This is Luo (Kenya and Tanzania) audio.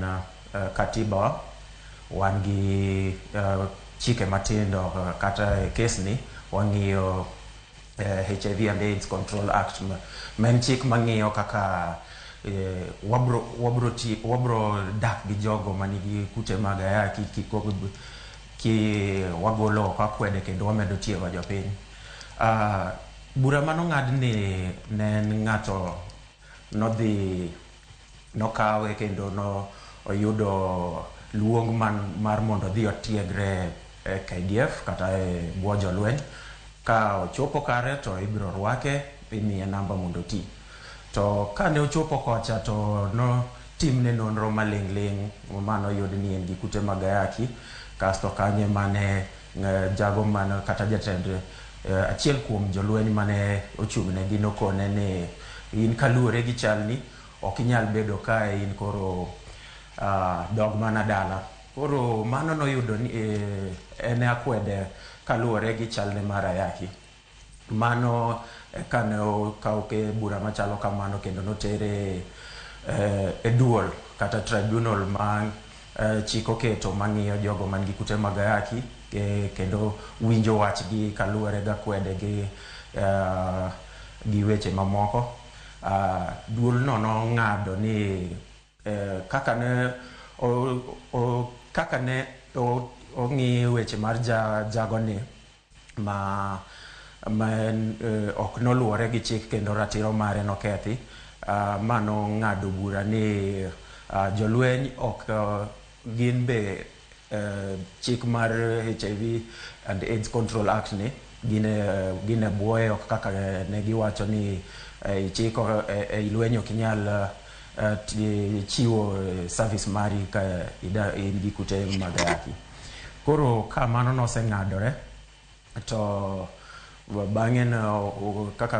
en katiba, wan gi chike matindo kata e kes ni wang'iyo HIV and AIDS Control Act, ma en chik mang'iyo kaka wabro dak gi jogo manigi kute mag ayaki ki wagolo oko akwede kendo wamedo tiego jopiny. Bura manong'ad ni ne en ng'ato nodhi nokawe kendo no oyudo luong mar mondo odhi otiegre e KDF kata e bwo jolweny. Ka ochopo kare to ibiro rwake, imiye namba mondo oti. To kane ochopo kocha to notimne nonro maling' ling' manoyud ni en gi kute mag ayaki. Kasto kanyo mane jago man kata jatend achiel kuom jolweny mane ochung' negi nokone ni in kaluwore gi chalni ok inyal bedo kae, in koro dog mana dala. Koro mano noyudo ni en akwede kaluwore gi chalne mar ayaki. Mano kane okaw bura machalo kamano kendo notere e duol kata tribunal ma chik oketo mang'iyo jogo man gi kute mag ayaki kendo winjo wachgi kaluwore gi akwede gi weche mamoko. Duol no nong'ado ni kaka ne ong'i weche mar jagoni ma en ok noluwore gi chik kendo ratiro mare nokethi, ma nong'ado bura ni jolweny ok gin be chik mar HIV and AIDS Control Act ni gin e bwoye, ok kaka ne giwacho ni chik ei lweny ok inyal chiwo service mari ka in gi kute mag ayaki. Koro ka mano noseng'adore to bang'e no kaka